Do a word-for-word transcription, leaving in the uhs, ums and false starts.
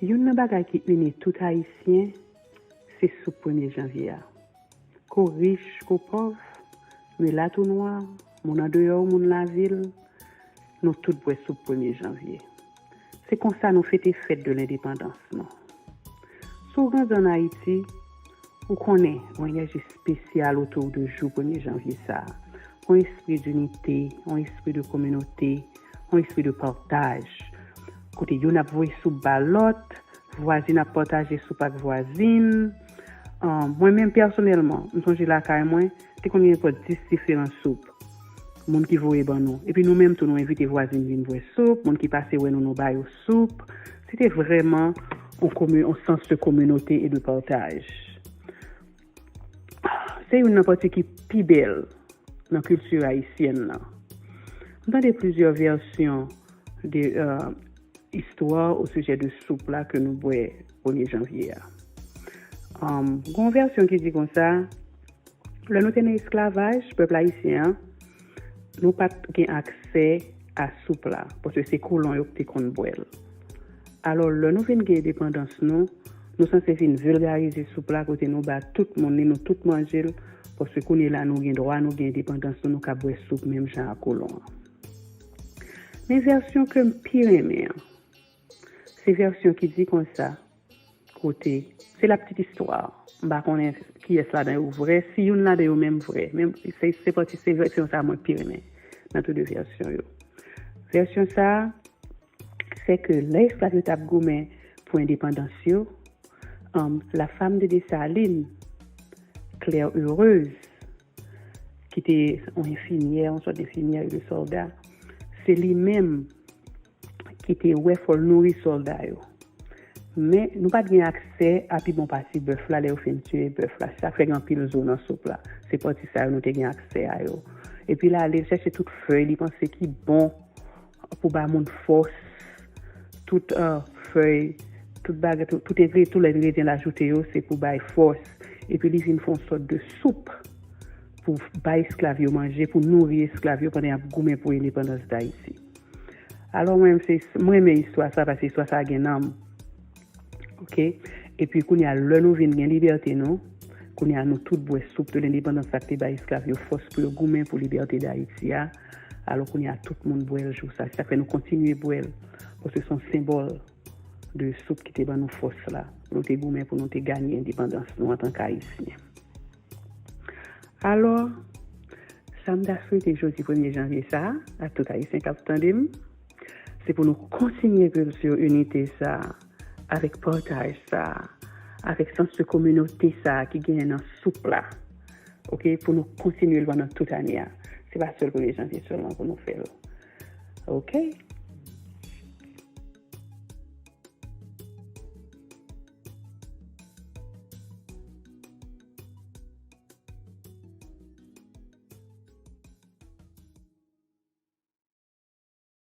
Youn nan bagay ki ini tout Ayisyen, se soup premye janvye a. Ko rich, ko pòv, milat ou nwa, moun andeyò, moun lavil, nou tout bwè soup premye janvye. Se konsa nou fete fèt de lendepandans nou. Si w grandi ann Ayiti, ou konnen yon enèji espesyal otou de jou premye janvye sa a. Yon espri dinite, yon espri de kominote, yon espri de pataj. Kote youn ap voye soup ba lòt, vwazin ap pataje soup ak vwazin. Ahn, mwen menm pèsonèlman, m sonje lakay mwen, te konn gen nenpòt dis diferan soup moun ki voye ban nou. Epi nou menm tou, nou envite vwazin vin bwè soup, moun ki pase wè nou, nou ba yo soup. Se te vrèman yon komi-, yon sans de kominote e de pataj. Se youn nan pati ki pi bèl nan kilti ayisyèn nan. M tande plizyè vèsyon de, euh, istwa o sijè de soup la ke nou bwè premye janvye a. Um, gon vèsyon ki di konsa, lè nou te nan esklavaj, pèp ayisyen an, nou pa t gen aksè a soup la, paske se kolon yo ki te konn bwè l. Alò, lè nou vin gen endepandans nou, nou sanse vin vilgarize soup la kote nou ba tout moun li, nou tout manje l, paske kounye la nou gen dwa, nou gen endepandans nou, nou ka bwè soup menm jan ak kolon an. Men vèsyon ke m pi renmen an, se vèsyon ki di konsa, kote, se la petite histoire. M pa konnen kiyès ladan yo vrè, si youn ladan yo menm vrè. Men se, se pati, se vèsyon sa mwen pi renmen nan tou de vèsyon yo. Vèsyon sa, se ke lè esklav yo t ap goumen pou endepandans yo, um, la femme de Dessalines, Claire Heureuse, ki te yon enfimyè, yon sòt enfimyè de sòlda, se li menm ki te wè fò l nouri sòlda yo. Men nou pa t gen aksè a pi bon pati bèf la lè yo fin tiye bèf la. Se sa k fè gen anpil zo nan soup la. Se pati sa yo nou te gen aksè a yo. Epi l ale, l chèche tout fèy li panse ki bon pou ba moun fòs, tout, euh, fèy, tout bagay, tout, tout engre-, tout lè engredyan l ajoute yo, se pou bay fòs. Epi li vin fè yon sòt de soup pou bay esklav yo manje, pou nouri esklav yo pandan y ap goumen pou endepandans Dayiti. Alò, mwen, se, mwen renmen istwa sa, paske istwa sa gen nanm. Oke? Epi, kounye a, lè nou vin gen libète nou, kounye a, nou tout bwè soup de lendepandans sa k te bay esklav yo fòs pou yo goumen pou libète Dayiti a. Alò, kounye a, tout moun bwè l jou sa. Se sa k fè nou kontinye bwè l, paske se yon senbòl de soup ki te ban nou fòs la. Nou te goumen pou nou te ganye endepandans nou antanke Ayisyen. Alò, sa m ta swete jodi premye janvye sa a, a tout Ayisyen k ap tande m, se pou nou kontinye kilti inite sa a, avèk pataj sa a, avèk sans de kominote sa a ki genyen nan soup la. Oke, pou nou kontinye l pandan tout ane a. Se pa sèl premye janvye sèlman pou nou fè l. Oke?